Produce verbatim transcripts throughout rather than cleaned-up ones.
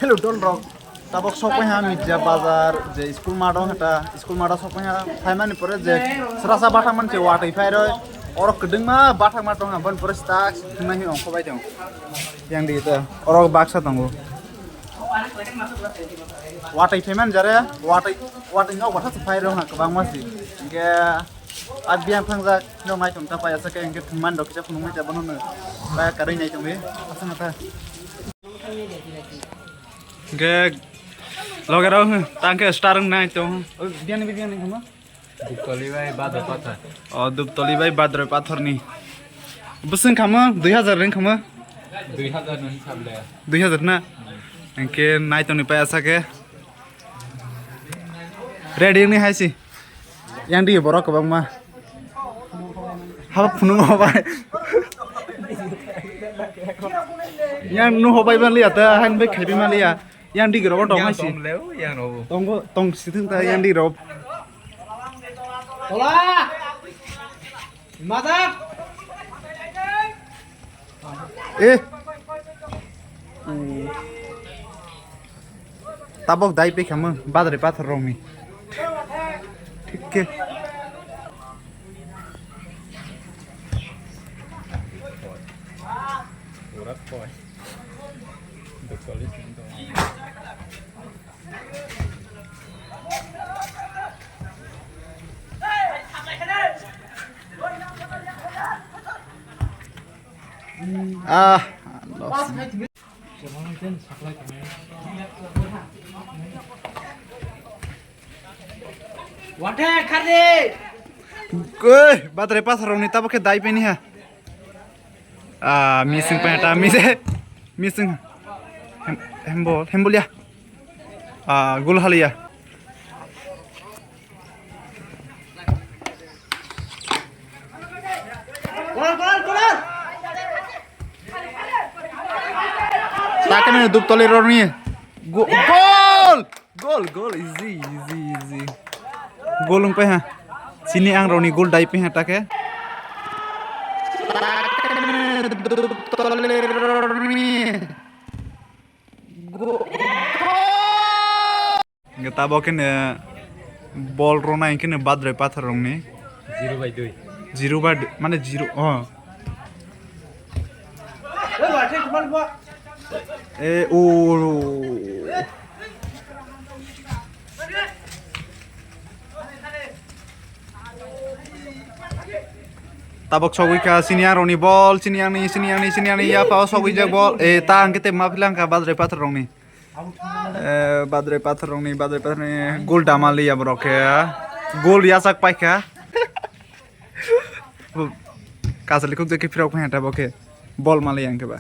Hello, dol rok. Tabok sokpai ha Mirza Bazar, je school mat o hata, school mat o sokpai ha. Phaimani pore je srasa bathang man se watwi phai roi. Oro kwdwngma bathang ma tong ha, boni pore start thwngna hi ongkho bai tong. Yang di ta, oro baksa tongo. Watwi phai man jare, watwi, watwi nok watha se phai roi ha, kwbangma si. Hingke, a biyang thangjak, no mai tong ta pai asa ke, hingke thwngman rok kisa phunukmai ta bono no. Ba karwi nai tong di, asa na ta. Hingke loge rok tang khe star wng nai tong. Oi, biyang ni, biyang ni khama? Duptoli bai Badroi Pathor. O, Duptoli bai Badroi Pathor ni. Bwswng khama, dui hazar ring khama? Dui hazar ni sable. Dui hazar na? Hingke nai tong ni pai asa ke. Ready wng ni hai si. Yang di borok kwbangma. Haba phunuk hobai. Yang nu hobai man liya ta, han bai khaibi man liya. Yang di rok tong hai si. Tong leo, yang rok. Tong, tong sithung ta yang di rok. Tola! Madak! Eh. Hmm. Tabok dai pe khamang, Badroi Pathor rokni. Thik khe. Ah, lost. Wate khade. Koi, Badroi Pathor rokni tabok khe dai peni ha. Ah, missing pa ta, miss, missing. Hem, hembol, hembol ya. Ah, gol haliya. Takene Duptoli rokni go-, gol! Gol, gol, easy, easy, easy. Gol wng pai ha. Chini ang rokni gol dai pai ha take. Hingke tabok khe bol rwna hingke Badroi Pathor rokni. Zero by dui. Zero by dui, mane zero, oh. Eh, oh. Tabok sogwi kha, chini ang rokni bol, chini ang ni, chini ang ni, chini ang ni, yapha o sogwi jak bol. Eh, ta hingke te ma philang kha Badroi Pathor rokni. Eh, Badroi Pathor rokni, Badroi Pathor ni gol dama liya borok khe. Gol yasak paikha. Kasali khuk jaki phirok phai ta bo khe. Bol mali yang khe ba.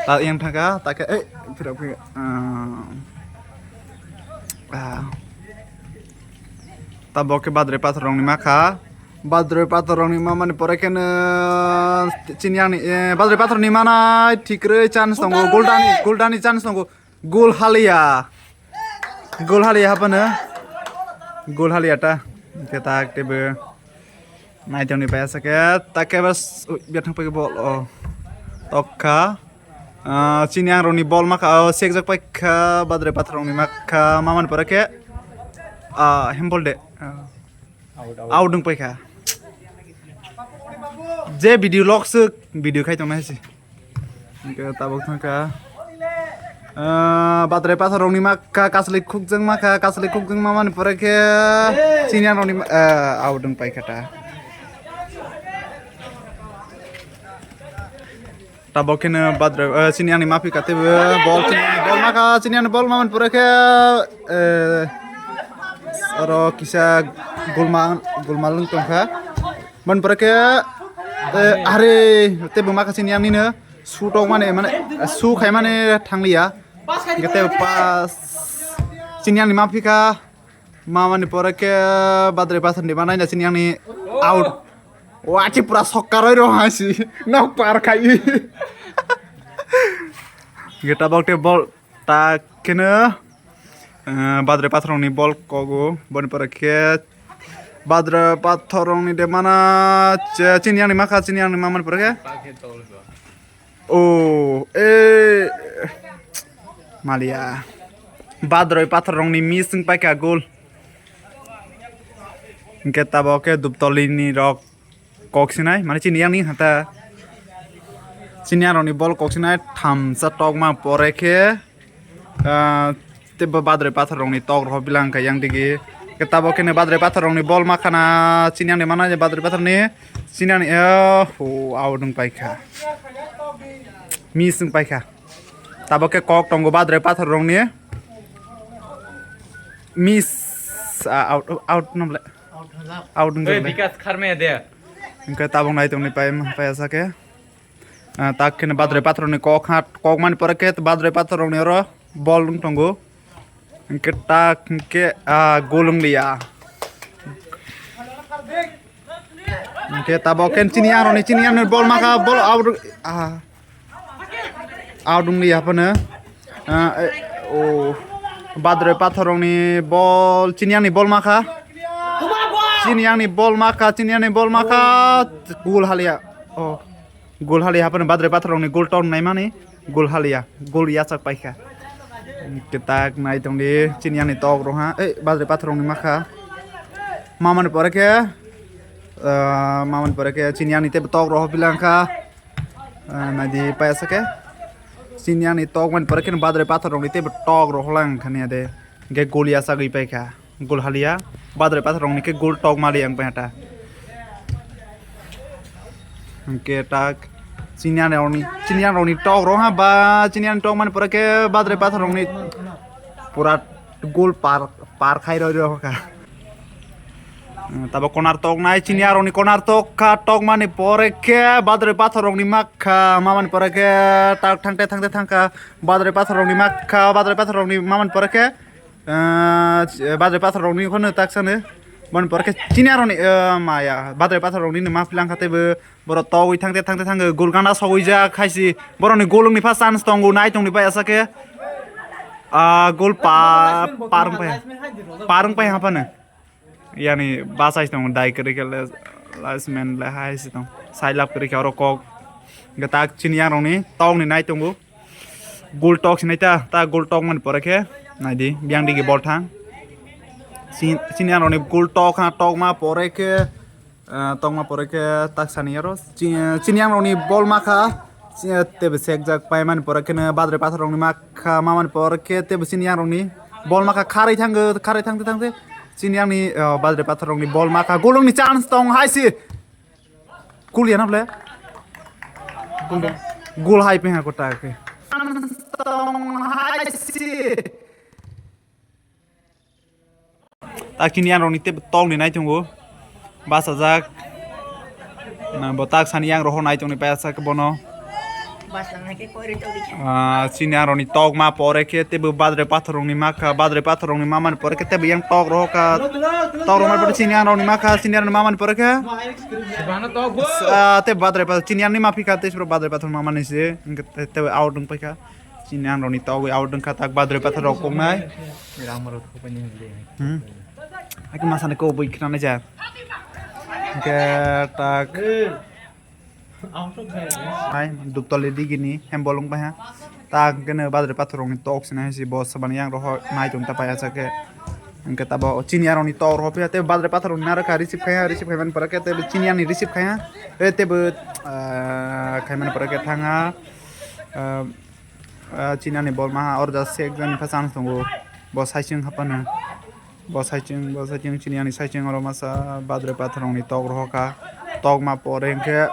Ta yang thaka, ta khe, eh, phirok phai. Ah. Ah. Ta bo khe Badroi Pathor rokni ma kha. Badroi Pathor rokni ma mani pore khe no chini ang ni, eh, Badroi Pathor ni mana thik rwi chance tongo. Gol dani, gol dani chance tongo. Gol haliya. Gol haliya hapano. Gol haliya ta. Hingke tak tebo. Naitongni paya sake. Take bas, ui, biya thang pagi bol. Oh. Tokka. Ah, chini ang roni bol maka. Oh, sekjak paikha. Badre pathar roni maka. Mamani pore ke. Ah, hembol de. Ah. Out, out. Out wng paikha. Je video log swk, video khai tongna hai se. Hingke tabok thangkha. Ah, Badrai pathar rokni ma kha, kasli khukjwng ma kha, kasli khukjwng ma mani pore khe chini ang rokni ma, ah, out wng paikha ta. Tabok kheno Badra, eh, chini ani maphi kate bo bol, chini ani bol makha, chini ani bol mamani pore khe, eh, oro kisa gulma, gulma lwng tongkha. Mani pore khe, eh, are, tebo makha chini ani no su tokmani, mane, su khaimani thangliya. Hingke tebo pas chini ani maphi kha. Mamani pore khe Badrai pathar ni manai na chini ang ni out. Wachi pura sokka roi rong hai si. Nok par khai. Ge tabok te bol ta kheno, eh, Badrai pathar ni bol kogo. Boni pore khe Badrai pathar ni de mana che-, chini ang ni makha, chini ang ni mamani pore khe. Oh, eh. Malia. Badroi pathor rokni miss wng paikha goal. Hingke tabok ke Duptoli ni rok kok sinai, mane chini yang ni hata. Chini yang rok ni bol kok sinai thamsa tokma pore khe, ah, tei bo Badroi pathor rok ni tok rok bilang kha yang digi. Ke tabok khe Badroi pathor rok ni bol ma khana chini yang ni mana Badroi pathor ni chini yang ni, eh, hu, out wng paikha. Miss wng paikha. Tabok khe kok tongo Badroi pathor rokni. Miss, ah, out, out no ble. Out wngkha Oi, ble. Bikas kharmaya de. Hingke tabok nai tongni pai, pai asa khe. Ah, tak khe Badroi pathor rokni kok ha, kok mani pore khe Badroi pathor rokni oro bol wng tongo. Hingke tak hingke, ah, goal wng liya. Hingke tabok khe chini yang rokni, chini yang rokni bol ma kha, bol out, ah, out wng liya haphano. Ah, eh, oh, Badroi pathor rokni bol, chini yang ni bol ma kha. Chini yang ni bol ma kha, chini yang ni bol ma kha. Goal haliya. Oh. Goal haliya haphano Badroi pathor rokni goal tok naimani. Goal haliya, goal yachak paikha. Kitak nai tongdi, chini yang ni tok rok ha, eh, Badroi pathor rokni ma kha. Mamani pore khe, ah, mamani pore khe chini yang ni tei tok rok bilang kha. Ah, naidi pai asa khe. Chini yang ni tok mani pore khe Badroi pathor rokni tei tok rok lang kha niya de. Hingke goal yachagwi paikha. Goal haliya, Badroi pathor rokni khe goal tok maliya wng paikha ta. Hingke tak chini yang rokni, chini yang rokni tok rok ha ba chini yang tok mani pore khe Badroi pathor rokni pura goal par, par khai roi rok kha. Tabok konar tok nai chini yang rokni konar tok kha, tok mani pore khe Badroi pathor rokni ma kha, mamani pore khe tak thangte thangte thang kha Badroi pathor rokni ma kha, Badroi pathor rokni mamani pore khe Ah, Badroi pathor rokni phano taksano. Boni pore khe chini aroni, ah, maya. Badroi pathor rokni no ma philang kha teibo borok togwi thangte thangte thango. Goal gana sogwi jak khaisi. Borokni goal wngni pha chance tongo. Nai tongni bai asa khe. Ah, goal pa-, parwng pai. Parwng pai haphano. Yani bachai tongo dai kwrwi khe le, last man le hai se tong. Sai lap kwrwi khe oro kok. Hwnkhe tak chini yang rokni tongni nai tongo. Goal tok sinai ta, ta goal tok mani pore khe, naidi, biyang digi bol thang. Sin-, sini ang roni goal tok ha, tok ma pore khe, ah, tok ma pore khe tak sani aro. Chi-, chini ang roni bol ma kha, chi-, tebe sek jak pai mani pore khe no Badroi pathor rokni ma kha, ma mani pore khe tebe chini ang roni bol ma kha, kharwi thango, kharwi thangte thangte. Chini angni, ah, Badroi pathor rokni bol ma kha, goal wngni chance tong hai si. Goal ya na ble? Goal, goal hai pengha kota ke. Tak chini yang roni tep tong ni nai tongo. Basa jak. Na bo tak sani yang roho nai tong ni paya sak bono. Bas lang hai ke koi rin tong di. Ah, chini yang roni tok ma pore ke tebo Badroi pathor rokni ma kha, Badroi pathor rokni ma mani pore ke tebo yang tok roho kha. Tok roho mani pore chini yang roni ma kha, chini yang roni ma mani pore ke. Bana tok bo. Ah, te Badroi pathor chini yang ni ma phi kha, te sro Badroi pathor ma mani se. Hingke te, te out wng pai kha. Chini yang roni tok out wng kha, tak Badroi pathor rok kong nai. Rang maro thok pai ni hile. Hmm. Aki masa ne ko bui khna nai ja. Hingke tak. Hai, Duptoli digini hem bolong pai ha. Ta hwnkhe no Badroi pathor rokni tok sinai hai si bo sabani yang roho nai tong ta pai acha khe. Hwnkhe tabo chini aroni tok roho phiya tei Badroi pathor rokni naro kha receive khai ha, receive khai mani pore khe tei chini ani receive khai ha. Tei tebo, ah, khai mani pore khe thang ha. Ah, ah, chini ani bol ma ha, oro ja sek jani pha chance tongo. Bo saichung haphano. Bo saichung, bo saichung, chini ani saichung oro masa Badroi pathor rokni tok roho kha. Tok ma pore hwnkhe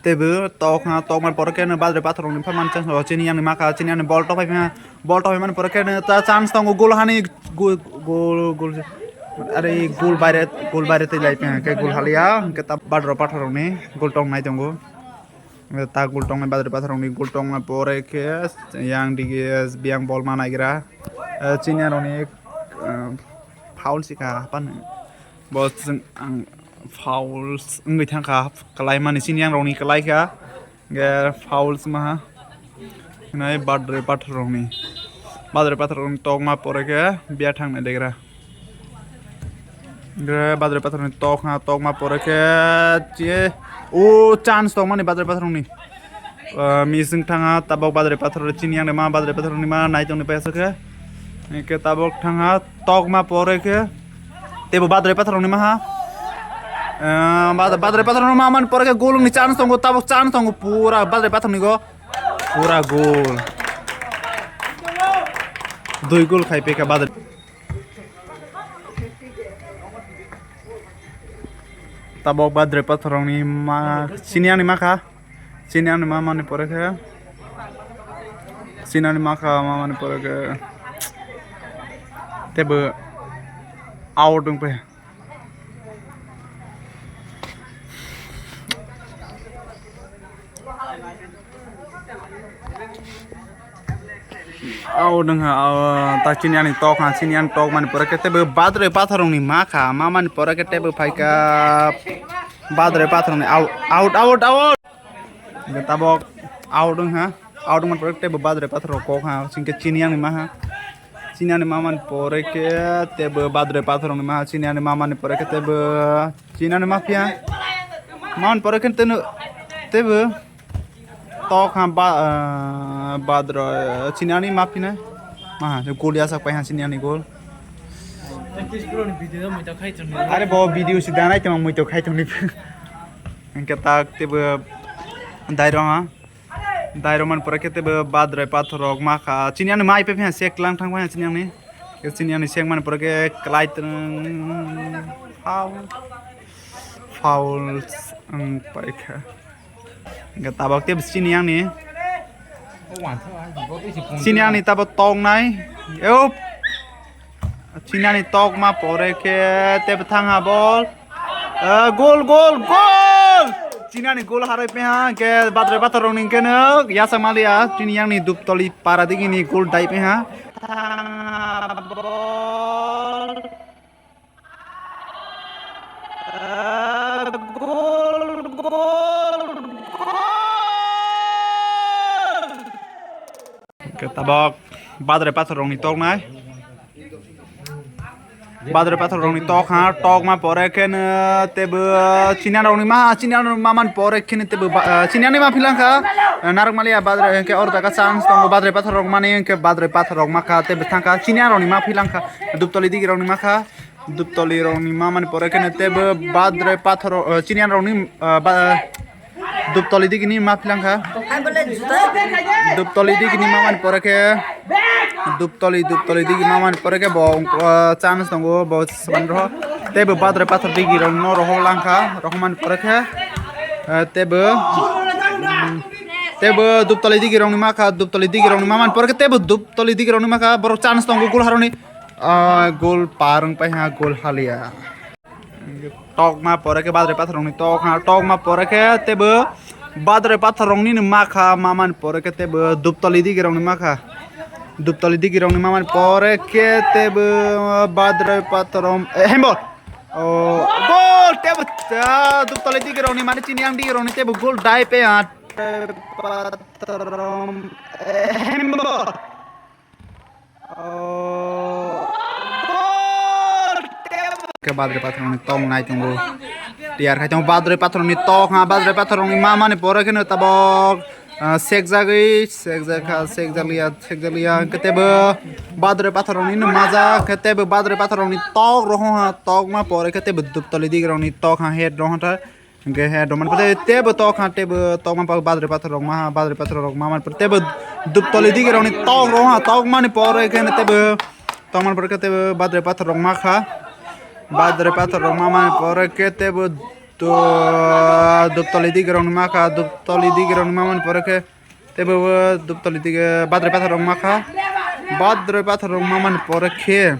teibo tok ha, tok ma pore khe no Badroi pathor rokni pha man chance o chini ani ma kha, chini ani bol tok phai pha, bol tok phai mani pore khe no ta chance tongo goal hani, goal, goal, goal, are goal baire, goal baire tei lai pha khe goal haliya, hwnkhe ta Badroi pathor rokni goal tok nai tongo. Ta goal tongnai Badroi pathor rokni goal tongma pore khe yang digi biyang bol ma naigra. Eh, chini aroni, eh, foul si kha haphano. Bo chwng ang fouls wngwi thang kha kwlai mani chini yang rokni kwlai kha. Ge fouls ma ha. Nai Badroi pathor rokni. Badroi pathor rokni tokma pore khe biya thang nai degra. Ge Badroi pathor ni tok ha, tokma pore khe che o chance tongmani Badroi pathor ni. Ah, mising thangha tabok Badrai Pathor chini yang ma Badrai Pathor ni ma nai tong ni paisa khe. Ke tabok thangha tok ma pore khe tebo Badrai Pathor ni ma ha. Ah, Bad-, Badrai Pathor ni ma man pore khe gol ni chance tongo, tabok chance tongo pura Badrai Pathor ni go. Pura gol. Dui gol khai pekha Badrai. Tabok Badrai Pathor ni ma chini yang ni ma kha. Chini ani mamani pore khe, chini ani makha mamani pore khe tebo out wng pe. Out wng ha, ah, ta chini ani tok ha, chini ani tok mani pore khe tebo Badrai Pathor ni makha mamani pore khe tebo phaikha Badrai Pathor ni out, out, out, out. Hingke tabok out wng ha, out wngmani pore tebo Badrai Pathor rok kok ha, hingke chini yang ni ma ha, chini yang ni ma mani pore khe tebo Badrai Pathor rok ni ma ha, chini yang ni ma mani pore khe tebo chini yang ni ma phiya, ma mani pore khe teno tebo tok ha ba, ah, Badrai, chini yang ni ma phina ma ha, gol ya sak pai ha chini yang ni gol. Are bo video si danai temo mui to khai tongni. Hingke tak tebo dairong ha. Dairong man pore khe tebo Badrai Pathor rok ma kha. Chini ani mai pe phiya sek lang thang phiya chini ani. Ke chini ani sek man pore khe klai twrwng foul. Foul wng pai kha. Hingke tabok tebo chini ani. Chini ani tabok tongnai. Yo. Chinani tokma pore khe tebo thang ha bol. Eh, gol, gol, gol! Chinani gol haroi pe ha, hingke Badrai Pathor rok ni hingke no yasa maliya, chini yang ni Duptoli para digi ni gol dai pe ha. Hingke tabok Badrai Pathor rok ni toknai. Badrai Pathor rok ni tok ha, tokma pore khe no tebo chini rok ni ma, chini rok ni ma man pore khe no tebo ba, eh, chini ni ma philang kha. Eh, narok maliya Badrai hingke oro jaga chance tongo, Badrai Pathor rok mani hingke Badrai Pathor rok ma kha, tebo thang kha, chini rok ni ma philang kha, Duptoli digi rok ni ma kha. Duptoli rok ni ma mani pore khe no tebo Badrai Pathor rok, eh, chini rok ni, eh, ba, Duptoli digi ni ma philang kha. Duptoli digi ni ma mani pore khe Duptoli, Duptoli digi ma mani pore khe bo, eh, chance tongo bo swan rok. Tebo Badrai Pathor digi rok no rohor lang kha. Rohor mani pore khe, eh, tebo, mm, tebo Duptoli digi rok ni ma kha. Duptoli digi rok ni ma mani pore khe tebo Duptoli digi rok ni ma kha. Borok chance tongo gol haroni. Ah, gol par wng pai ha, gol haliya. Tokma pore khe Badrai Pathor rok ni tok ha, tokma pore khe tebo Badrai Pathor rok ni ma kha, ma mani pore khe tebo Duptoli digi rok ni ma kha. Duptoli digi rok ni ma mani pore khe tebo Badrai Pathor rok, eh, hembol. Oh, gol tebo, ah, Duptoli digi rok ni mani chini yang digi rok ni tebo gol dai pe ha. Hembol. Ke Badrai Pathor ni tong nai tongo. Tiyar khai tongo Badrai Pathor ni tok ha, Badrai Pathor ni ma mani pore khe no tabok, ah, sekjagwi, sekjak kha, sekjakliya, sekjakliya. Hingke tebo Badrai Pathor ni no majak, hingke tebo Badrai Pathor ni tok roho ha, tok ma pore khe tebo Duptoli digi rok ni tok ha, head roho tha. Hingke he doman pore tebo tok ha, tebo tokma pa Badrai Pathor rok ma ha, Badrai Pathor rok ma man pore tebo Duptoli digi rok ni tok rok ha, tok mani pore khe tebo tokman pore khe tebo Badrai Pathor rok ma kha. Badrai Pathor rok ma man pore khe tebo Duptoli digi rok ni ma kha, Duptoli digi rok ni ma man pore khe tebo bo Duptoli digi Badrai Pathor rok ma kha. Badrai Pathor rok ma man pore khe,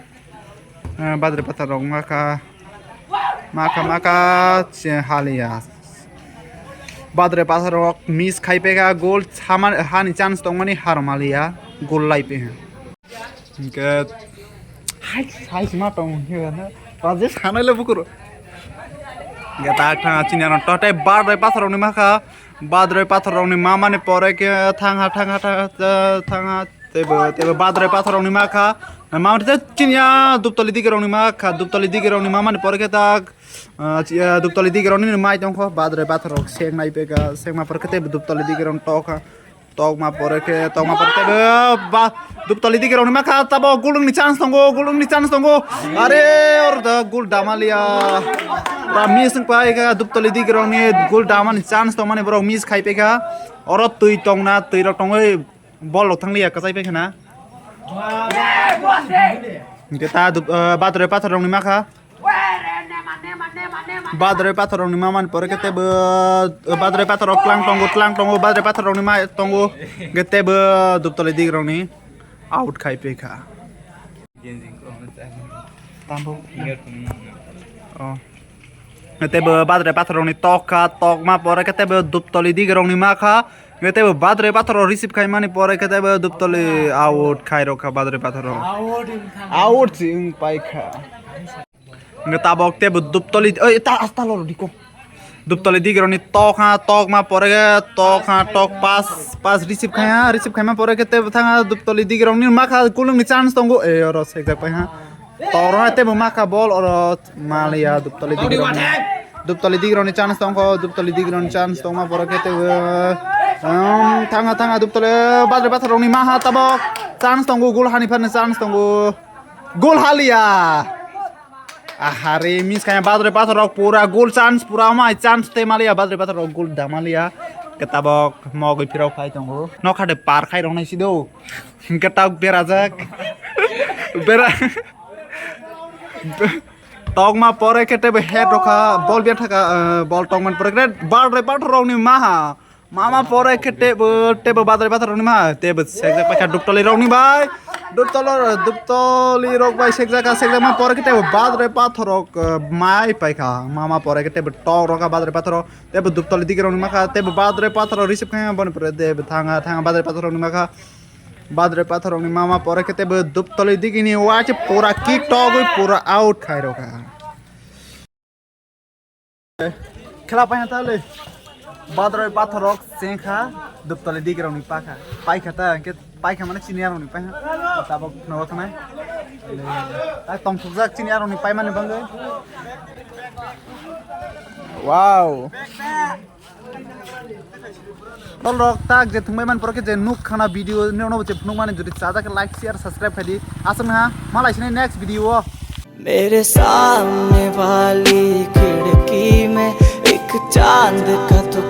eh, Badrai Pathor rok ma kha. Ma kha, ma kha, che haliya. Badrai Pathor rok miss khai pe kha, goal sama, hani chance tongmani harmaliya, goal lai pe. Hingke hai, hai sima tong hiya na. Rajesh Khanai le bukur. Hingke tak thang chini ano tote Badrai Pathor rok ni ma kha. Badrai Pathor rok ni ma mani pore khe thang ha, thang ha, thang ha, thang ha. Tebo, tebo Badrai Pathor rok ni ma kha. Ma mani te chini ya Duptoli digi rok ni ma kha. Duptoli digi rok ni ma mani pore khe tak Ah, chi-, ah, Duptali digrokni mai tongkho, Badre Pathorrok seng nai peka, sengma pore khe tei Duptali digrok tokha. Tokma pore khe, tokma pore khe, ba, Duptali digrokni makha, tabo gulungni chance tongo, gulungni chance tongo. Are, or da gul damalia. Ba miss wng pai kha, Duptali digrokni gul damani chance tongmani borok miss khai peka. Oro twi tongna, twi rok tongwi bol rok thangliya, kwchai pekha na. Hingke ta Dup-, ah, Badre Pathorrokni makha. Badre Pathorrokni mamani pore khe tebo, Badre Pathorrok tlang tongo, tlang tongo, Badre Pathorrokni ma tongo, hingke tebo Duptali digrokni out khai pekha. Tambo. Oh. Tebo Badre Pathorrokni tokha, tokma pore khe tebo Duptali digrokni makha. Tebo Badre Pathorrok receive khaimani pore khe tebo Duptali out khairokha Badre Pathorrok. Out si wng paikha. Hingke tabok tebo Duptali, oi, ta, asta loro diko. Duptali digrokni tokha, tokma pore khe tokha, tok pass, pass receive khaiha, receive khaima pore khe tebo thangha Duptali digrokni makha, gulungni chance tongo, e, oro sekjak paiha. Toro hai tebo makha bol, oro maliya Duptali digrokni. Duptali digrokni chance tongkho, Duptali digrokni chance tongma pore khe tebo, um, thangha, thangha Duptali, Badre Pathorrokni maha tabok chance tongo, gol hani pharni chance tongo. Gol haliya. Ahare, miss kaya Badre Pathorrok pura gol chance, pura mai chance te maliya Badre Pathorrok gol damalia. Ketabok mogoi phirok phai tongo. Nokha de par khai rok nai sido. Ketabok berajak. Bera. Tokma pore khe tebo head rokha, bol biya thaka, eh, bol tongman pore khe Badre Pathorrokni maha. Mama pore khe tebo, tebo Badre Pathorrokni ma, tebo sekjak paikha Duptali rokni bai. Duptalo, Duptali rok bai sekjak, sekjak ma pore khe tebo Badre Pathorrok, eh, mai paikha. Mama pore khe tebo tok rokha Badre Pathorrok, tebo Duptali digrokni makha, tebo Badre Pathorrok receive khaima boni pore tebo thanga, thanga Badre Pathorrokni makha. Badre Pathorrokni mama pore khe tebo Duptali digini wache pura kick togwi pura out khai rokha. Khela paikha ta le. Badre Pathorrok chengkha, Duptali digrokni pakha. Paikha ta, hingke paikha mane chini arokni paikha. Tabok nogo thanai. Ta tongthokjak chini arokni paimani bangwi. Wow. Tolrok tak je thungbai man porok je nuk khana video ni ono je phunuk mani jodi chajak like share subscribe khaidi aswk na malai sini next video o. मेरे सामने वाली खिड़की में एक चांद का टुकड़ा